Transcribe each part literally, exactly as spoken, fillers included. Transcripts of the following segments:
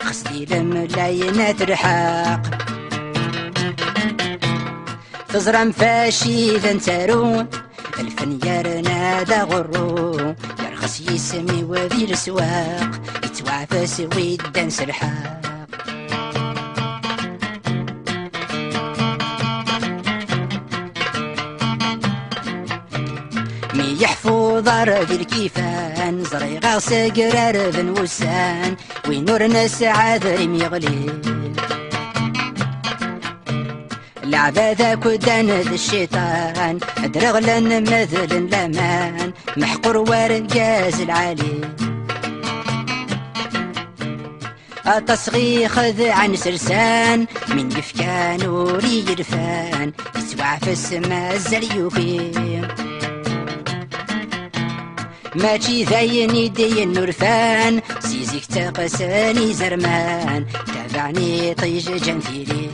Qesdi lemlayen ad telḥeq. Teẓram faci d ntaru, lfen yerna d aɣurru, yerxes yisem-iw di leswaq, yettwaɛfes widdan s lḥeqq. Mi yeḥfuḍ ar di lkifan, ẓriɣ-aɣ segrarben wussan, win ur nesɛi adrim yeɣli. Leɛbad akk ddan d cciṭan, dreɣlen medlen laman, meḥqur wergaz lɛali. Aṭas ɣi xedɛen selsan, min yefkan ur iyi-rfan, yettwaɛfes mazal yuki. Mačči d ayen i d-yennulfan, si zik ttaqasen izerman, tabaɛen iṭij ǧǧan tili.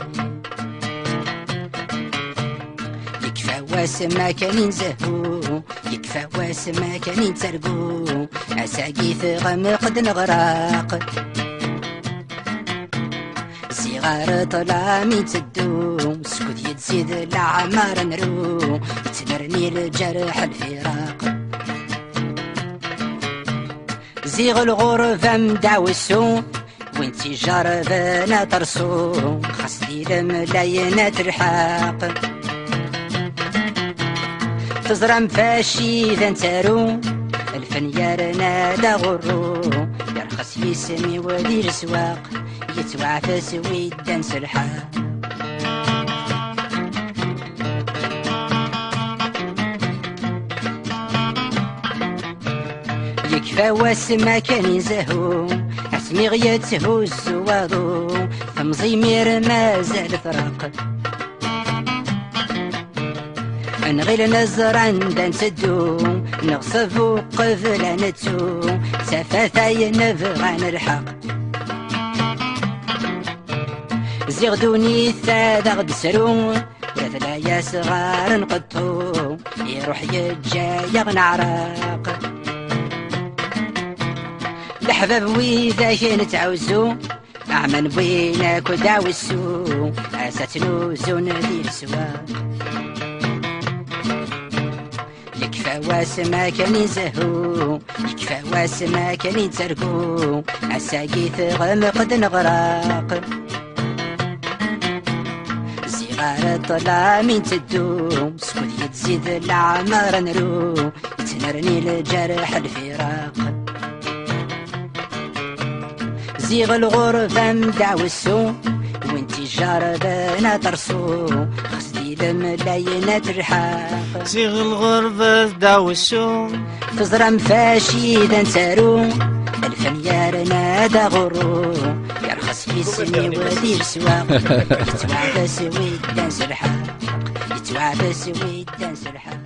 Yekfa wass ma kan i nzehhu, yekfa wass ma kan i nettargu, ass-agi tɣemmeq-d neɣraq. Ziɣ ar ṭṭlam i nteddu, skud yezzid leɛmer nru, yettnerni lǧerḥ lfiraq. Ziɣ lɣurba am ddaɛwessu, win tt-ijerrben aṭersu, xas di lemlayen ad telḥeq. Teẓram faci d antaru, lfen yerna d aɣurru, yerxes yisem-iw di leswaq, yettwaɛfes widdan s lḥeqq. Yekfa wass ma kan i nzehhu, asmi ɣ-yetthuzzu waḍu, temẓi imir mazal traq. Nɣil neẓra anda nteddu, neɣṣeb uqbel ad nettu, tafat ay nebɣa nelḥeq. Ziɣ ddunit ad aɣ-d-tesru, ula d layas ɣer nqeṭṭu, iruḥ yeǧǧa-yaɣ neɛreq. Leḥbab widak nettɛuzzu, aɛman wwin akk ddaɛwessu, ass ad tnuzun di leswaq. Yekfa wass ma kan i nzehhu, yekfa wass ma kan i nettargu, ass-agi tɣemmeq-d neɣraq. Ziɣ ar ṭṭlam i nteddu, skud yettzid leɛmer nru, yettnerni lǧerḥ lfiraq. Ziɣ lɣurba am ddaɛwessu, win tt-ijerrben aṭersu, xas di lemlayen ad telḥeq. Ziɣ lɣurba d ddaɛwessu. Teẓram faci d antaru, lfen yerna d aɣurru, yerxes yisem-iw di leswaq, yettwaɛfes widdan s lḥeqq, yettwaɛfes widdan s lḥeqq.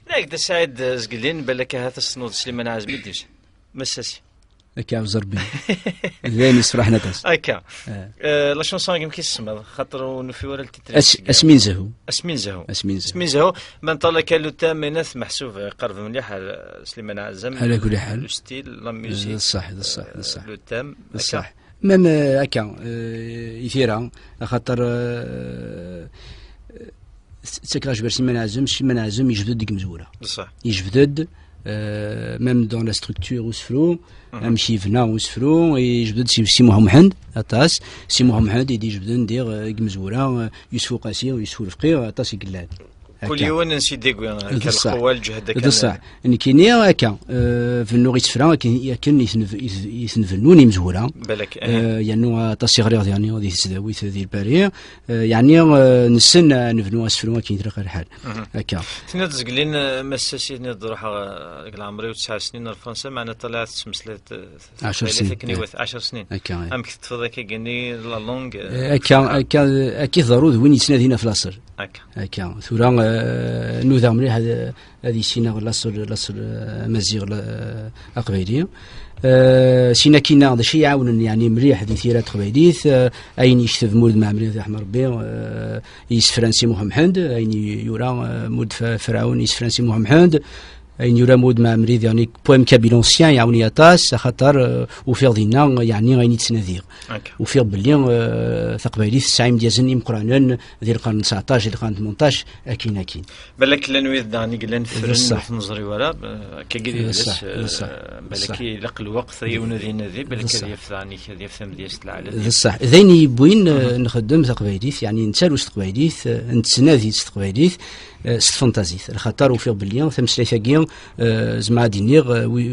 Nag d Saɛid Zgelin, balak ahat tessneḍ Sliman Ɛazem i d-yusan. Massasi. Akka ɛawez Rebbi. D ayen yessefraḥen aṭas. Akka. Eh. Eh, la chanson amek i tsemmaḍ, xaṭer ur nufi wara le titre. As-, asmi nzehhu. Asmi nzehhu. Asmi nzehhu. Asmi nzehhu. Ma nṭalak le thème, inat meḥsub, eh, qerb mliḥ ar, eh, Sliman Ɛazem. Ala kulli ḥal. Le style, la musique, d ṣṣeḥ, d ṣṣeḥ, d ṣṣeḥ. Eh, le thème. D ṣṣeḥ. Même, eh, akka, eh, i tira, axaṭer, eh, eh, ttakeɣ ajbad Sliman Ɛazem, Sliman Ɛazem yejbed-d deg imezwura. D ṣṣeḥ. Yejbed-d, eh, même dans la structure usefru, amek yebna usefru, yejbed-d Si, Si Muḥ Mḥend, aṭas. Si Muḥ Mḥend i d-ijebden diɣ, eh, deg imezwura, eh, Yusef Uqasi, Yusef Ulefqi, aṭas i yellan. Kul yiwen n sidegwi, d ṣṣeḥ, lqewwa, lǧehd, d ṣṣeḥ. Nekkini akka, eh, bennuɣ isefra akken, akken i ten-, i ten-, i ten-bennun imezwura. Balak, eh, eh. Yernu aṭas i ɣriɣ yernu di tesdawit di Lpari. Eh, yeɛni, eh, nessen, eh, nebnu asefru akken ilaq lḥal. Mhm. Akka. Tenniḍ Zgelin, eh, massas i tenniḍ ruḥeɣ, eh, deg leɛmer-iw tesɛa snin ar Fransa, meɛna ṭṭalaɛet tettmeslayeḍ, eh, ɛecr snin. Akken iwet, ɛecr snin. Akka, eh. Amek teṭṭfeḍ akka gani la langue, eh, akka, akka, akka i tḍerru d win yettnadin ɣef laṣel. Akka. Akka. Tura, eh, nudaɣ mliḥ ad, ad issineɣ laṣel, laṣel, eh, amaziɣ, la-, aqbayli. Eh, sin akkin-a d acu i iɛawnen, yeɛni, mliḥ di tira taqbaylit, eh, ayen yekteb Mulud Mɛemmri, ad t-yerḥem Rebbi, eh, i yisefra n Si Muḥ Mḥend, ayen i yura, eh, Mulud F-, Ferɛun i yisefra n Si Muḥ Mḥend, Ayen yura Maud Mɛemmri, diɣen, poème kabyle ancien, iɛawen-iyi aṭas, axaṭer, euh, ufiɣ dinna, yeɛni, ayen i ttnadiɣ. Ufiɣ belli, euh, taqbaylit tesɛa imedyazen imeqqranen di lqern n tseɛṭac, di lqern n tmenṭac, akkin, akkin. Balak llan wid daɣen i yellan ffren, ur ten-neẓri ara, euh, akkagi d idles, euh, balak ilaq lweqt, yiwen ad inadi, balak ad yaf daɣen, ad yaf tamedyazt lɛali. D ṣṣeḥ. D ayen yewwin, euh, nxeddem taqbaylit, yeɛni nettaru s teqbaylit, euh, nettnadi s teqbaylit, eh, s tfenṭazit. Lxaṭer ufiɣ belli tameslayt-agi, eh, zemreɣ ad d-iniɣ, eh, wi-, eh,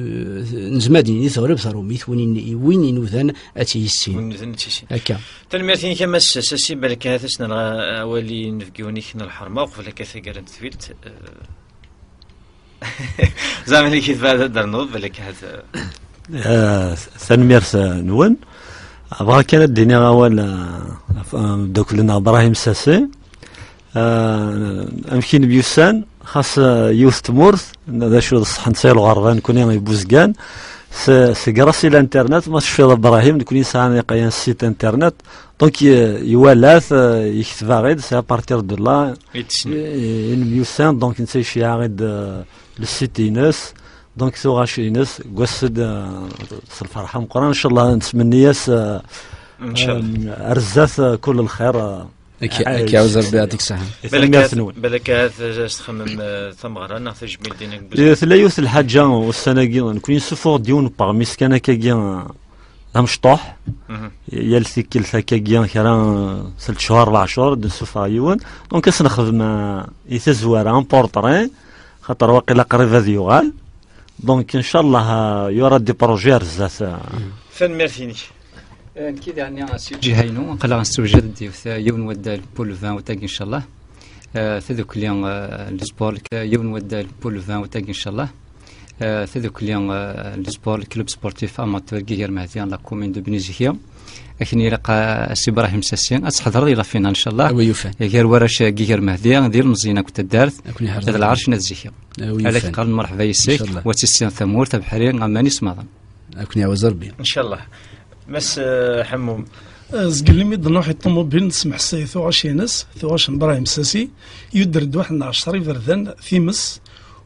nezmer ad d-nini teɣleb taṛumit, win in-, win inudan ad tt-yissin. Win inudan ad tt-yissin. Akka. Tanemmirt-inek a Mass Sasi, balak ahat ad s-nerr awal i yinebgiwen-ik n lḥerma, uqbel akka taggara n tedwilt, eh, zeɛma amek i tebɛed ad d-ternuḍ, balak ahat, eh. Eh, tanemmirt, eh, nwen. Bɣiɣ kan ad d-iniɣ awal, eh, ɣef, eh, mdakkel-nneɣ Brahim Sasi. Ah, amek i nemyussan, xas, ah, yiwet tmurt, d acu d ṣṣeḥ, netta i lɣerba, nekni i Buzgan, s-, s grâce i l'internet, ma tecfiḍ a Brahim, nekni nesɛa iqayan site internet, donc, i-, iwala-t, ah, yekteb-aɣ-id, c'est à partir de là i, i nemyussan, donc netta iceyyeɛ-aɣ-id, ah, le site-ines, donc tuɣac-ines, deg wass-d, ah, s lferḥ ameqqran, ncallah nettmenni-as, ah, ah, ar zdat, ah, kul lxir, ah, Ak-, ak-, iɛawez Rebbi, yeɛṭik ṣṣeḥḥa. Balak ahat, balak ahat, eh, s-txemmem, eh, tameɣra neɣ tajmilt din deg, eh, tella yiwet n lḥaǧa ussan-agi, nekni nessuffuɣ-d yiwen n weɣmis kan akkagi, eh, d amecṭuḥ. Yal tikkelt akkagi kra, eh, telt cchuṛ, ṛebɛ cchuṛ, ad d-nessufeɣ yiwen. Donc, ad s-nexdem, eh, i tazwara un portrait, xaṭer waqila qrib ad yuɣal. Donc, ncallah, euh, il y aura des projets ar zdat, euh. Tanemmirt-inek. Eh, nekk daɣen, eh, si lǧiha-inu, aql-aɣ nessewjad-d yiwet, eh, yiwen waddal pour le vingt août-agi, ncallah. Eh, tadukli, eh, n le sport, eh, yiwen waddal pour le vingt août-agi, ncallah. Eh, tadukli, eh, n le sport, le club sportif amateur Giger Mehdi, la commune de Bniziki. Akken ilaq, eh, a Si Brahim Sassi, ad tḥedreḍ i la finale, ncallah. A wi yufan. Gar warrac, eh, Giger Mehdi, d ilmeẓyen akked taddart, d lɛerc n At Ziki. Ala k-qqaren merḥba yes-k, ncallah. Wa tissineḍ tamurt, abeḥri, aman ismaḍen. Ad ken-iɛawez Rebbi. Ncallah. Mass, eh, Ḥemmum. Eh, zgelli mi d-nruḥ i ṭumubil, nesmeḥsay tuɣac-ines, tuɣac n Brahim Sassi, yudder-d waḥed n ɛecṛa iberdan, times,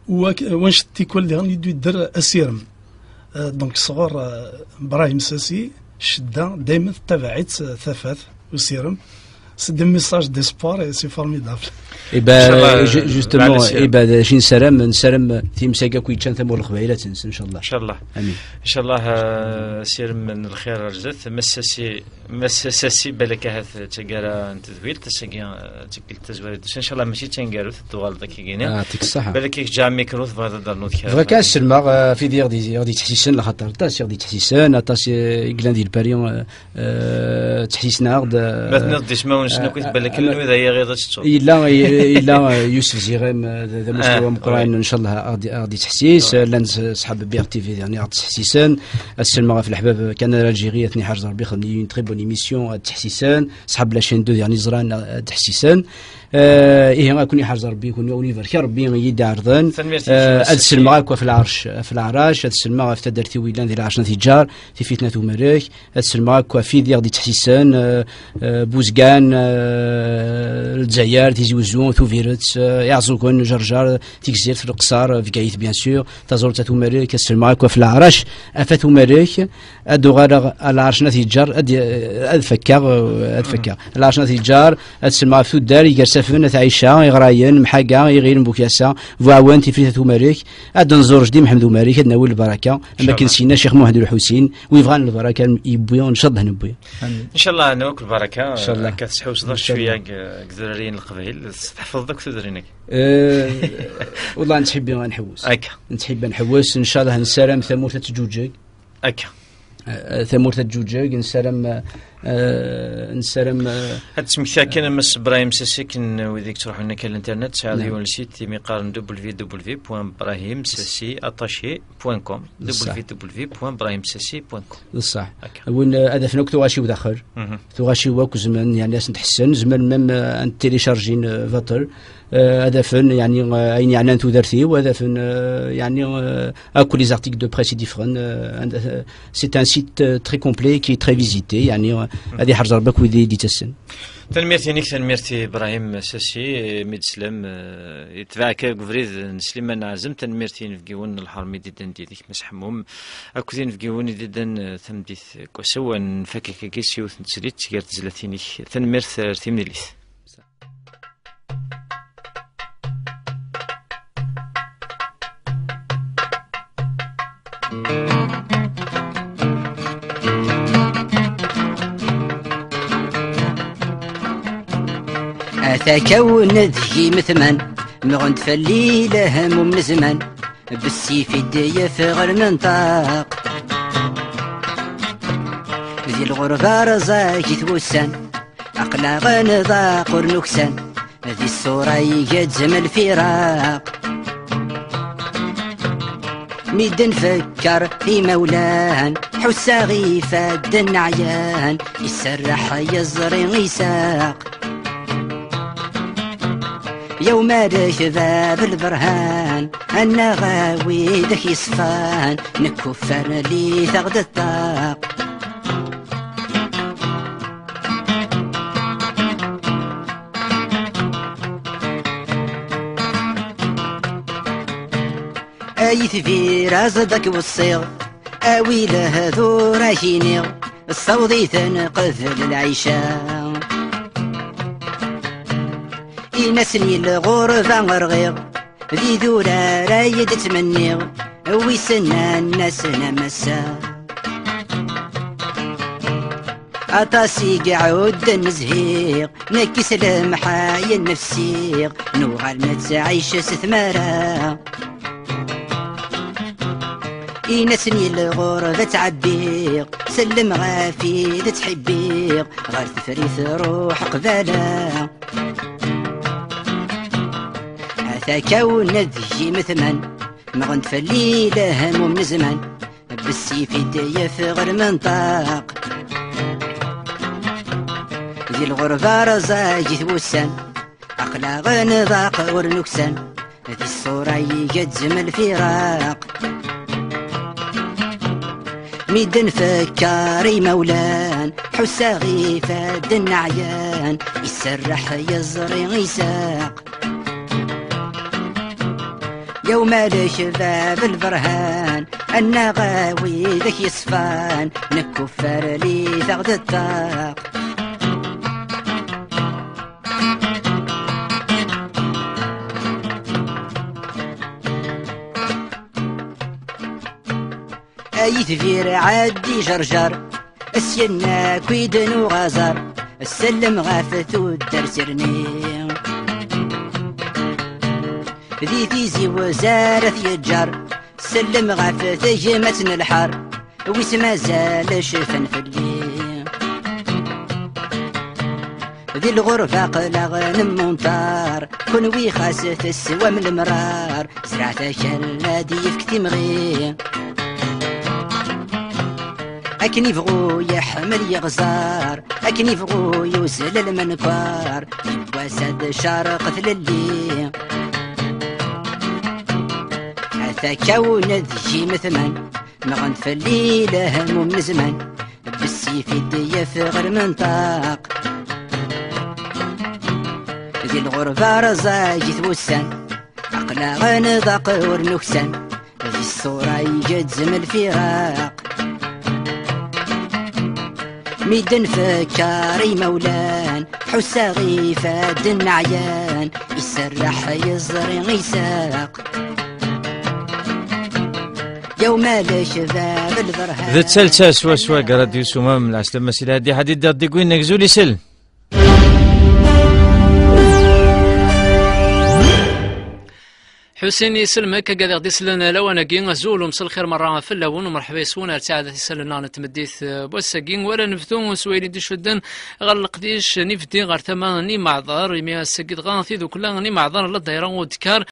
u ak-, wanect tikwal diɣen i d-yudder asirem. Eh, donc sɣur, eh, Brahim Sassi, ccedda daymen tettabaɛ-itt, eh, tafat, usirem. C'est des messages d'espoir et c'est formidable. Eh ben, ncallah, ju-, justement, eh ben, d acu nessaram, nessaram, eh, times-agi akk yeččan tamurt n Leqbayel ad tens, ncallah. Ncallah. Amin. Ncallah, eh, asirem n lxir ar zdat, Mass Sassi, Mass Sassi, balak ahat d taggara n tedwilt, ass-agi, eh, d tikkelt tazwara d-tusan, ncallah mačči d taneggarut, ad tuɣaleḍ akkagini. Ah, yeɛṭik ṣṣeḥḥa. Balak i k-ǧǧeɣ amikru, tebɣiḍ ad d-ternuḍ kra? Bɣiɣ kan ad sellmeɣ, eh, ɣef wid i ɣ-d-, i ɣ-d-yettḥessisen, laxaṭer aṭas i ɣ-d-yettḥessisen, aṭas, eh, i Llan di Lpari, eh, eh, ma tenniḍ-d ismawen-nsen akk, eh, balak eh, llan wid ay iɣiḍ ad tettuḍ. Yella, yella, eh, Yusef Ziɣem, eh, d, d amusnaw ameqqran, ncallah, ad ɣ-d-, ad ɣ-d-yettḥessis. Eh, llan s-, ṣṣḥab B R T V, diɣen i ɣ-d-yettḥessisen. Ad sellmeɣ ɣef leḥbab, eh, Kanal Algérie, ad ten-iḥrez Rebbi, xedmen une très bonne émission, ad d-ttḥessisen. Ṣṣḥab la chaîne deux, diɣen i ẓran, ad d-ttḥessisen. Eh, ihi, ad ken-iḥrez Rebbi, ken-, ad wen-ibarek Rebbi i yi-d-iɛerḍen. Tanemmirt. Eh, ad sellmeɣ akk ɣef Lɛerc, ɣef Leɛrac, ad sellmeɣ ɣef taddart-iw yellan di Lɛerc n At Yeǧǧar, Tifit n At Umerrek, ad sellmeɣ akk ɣef wid i ɣ-d-yettḥessisen, eh, eh, Buzgan, eh, Lezzayer, Tizi Uzzu, Tubiret, eh, Iɛeẓẓugen, Ǧerǧer, Tigzirt, Leqṣer, eh, Bgayet, bien sûr, Taẓurt, At Umerrek, ad sellmeɣ akk ɣef Leɛrac, ɣef At Umerrek, ad uɣaleɣ ɣer Lɛerc n At Yeǧǧar, ad, ad fakkeɣ, eh, ad fakkeɣ. Lɛerc n At Yeǧǧar, ad sellmeɣ ɣef tuddar, Igersafen, At Ɛica, Iɣrayen, Mḥaga, Iɣil n Bukyasa, Buɛwen, Tifrit, At Umerrek, ad nẓur Jdi Mḥemmed Umerrek, ad nawi lbaraka, am akken s-yenna Ccix Muḥend Lḥusin, wi bɣan lbaraka yewwi, ncallah newwi. Amin. Ncallah, nawi-k lbaraka, ncallah. Akka tesḥewseḍ-aɣ cwiya deg, deg tudrin n Leqbayel, tḥefḍeḍ akk tudrin-agi? Eh, wallah, nettḥibbi ad nḥewwes. Akka. Nettḥibbi ad nḥewwes, ncallah, nessaram tamurt ad teǧǧuǧeg. Akka. Eh, tamurt ad teǧǧuǧeg, nessaram, eh, nessaram, eh, ad temmektiḍ kan a Mass Brahim Sassi, akken wid i yettruḥun akka l'internet, tesɛiḍ yiwen le site imi qqaren w w w point brahim sassi attaché point com, w w w point brahim sassi point com. D ṣṣeḥ. Akka. Win, eh, ad afen akk tuɣac-iw daxel. Tuɣac-iw akk zemren, yeɛni, ad sent-ḥessen, zemren même, eh, ad téléchargin, eh, baṭel. Eh, ad afen, yeɛni, eh, ayen yeɛnan tudert-iw, ad afen, eh, yeɛni, eh, akk les articles de presse i d-iffɣen, eh, and, eh, c'est un site, eh, très complet qui est très visité, yeɛni, eh, Ad iḥrez Rebbi akk wid i d-ittasen. Tanemmirt-inek, tanemmirt i Ibrahim Sassi, eh, mi d-teslam, eh, yetbeɛ-k deg ubrid n Sliman Ɛazem, tanemmirt i yinebgiwen n lḥerm i d-iddan did-k, Mass Ḥemmum, akked yinebgiwen i d-iddan, eh, tameddit n wass-a, ad nfak akkagi s yiwet n teslit gar tezlatin-ik. Tanemmirt, ar timlilit. Atakawen d yimetman, mɣen-d fell-i lehmum n zzman, bessif i d-yeffeɣ lmenṭaq. Di lɣerba rẓagit wussan, aql-aɣ neḍaq ur nuksan, di ṣṣura igezzem lfiraq. Mi d-nfekker imawlan, ḥussaɣ ifadden ɛyan, iserreḥ yeẓri Isaq. Yaw malek bab lberhan, annaɣ a widak yeṣfan, nekkuffar li taɣ-d ṭṭaq. Ay tbir aẓ-d ad k-weṣṣiɣ, awi lehdur ak-iniɣ, ssaweḍ-iten qbel lɛica. Inasen i lɣurba rɣiɣ, di durar ay d-ttmenniɣ, wissen annasen am ass-a. Aṭas i iɛudden zhiɣ, nekk s lemḥayen nefsiɣ, nuɣal nettɛic s tmara. Inasen i lɣurba ttɛebbiɣ, sellem ɣef i d-ttḥibbiɣ, ɣer tefrit ruḥ qbala. Atakawen d yimetman, mɣen-d fell-i lehmum n zzman, bessif i d-yeffeɣ lmenṭaq. Di lɣerba rẓagit wussan, aql-aɣ neḍaq ur nuksan, di ṣṣura igezzem lfiraq. Mi d-nfekker imawlan, ḥussaɣ ifadden ɛyan, iserreḥ yeẓri Isaq. Yaw malek bab lberhan, annaɣ a widak yeṣfan, nekkuffar li taɣ-d ṭṭaq. Ay tbir ɛeddi jerjer, syenna akk-id nuɣ aẓar, sellem ɣef tuddar sirni. Di tizi wazar ad t-yeǧǧar, sellem ɣef tegmat n lḥar, wis mazal cfan fell-i. Di lɣerba aql-aɣ nemmunṭar, kunwi xas teswam lemrar, zreɛt akal ad d-yefk timɣi. Akken ibɣu yeḥmel yeɣẓar, akken ibɣu yuzzel lmenkar, yiwwas ad cerqet lelli. Atakawen d yimetman, nɣen-d fell-i lehmum n zzman, bessif i d-yeffeɣ lmenṭaq. Di lɣerba rẓagit wussan, aql-aɣ neḍaq ur nuksan, di ṣṣura igezzem lfiraq. Mi d-nfekker imawlan, ḥussaɣ ifadden ɛyan, iserreḥ yeẓri Isaq. Yaw malek bab lberhan. D ttalsa swaswa deg Radyu Sumam, lɛeslama si Lhadi Ḥadid d Digwin, agzul isel. Ḥusin Iselmek, agad i ɣ-d-isellen lawan-agi, azul u mselxir merra fell-awen, u merḥba yes-wen ar ttiɛadat isallen-nneɣ n tmeddit, eh, n wass-agi, wara nebdu s wayen i d-icudden ɣer leqdic n ibeddi ɣer tama n Imeɛḍar, imi ass-agi dɣa tidukla n Imeɛḍar n Ladayra Udkar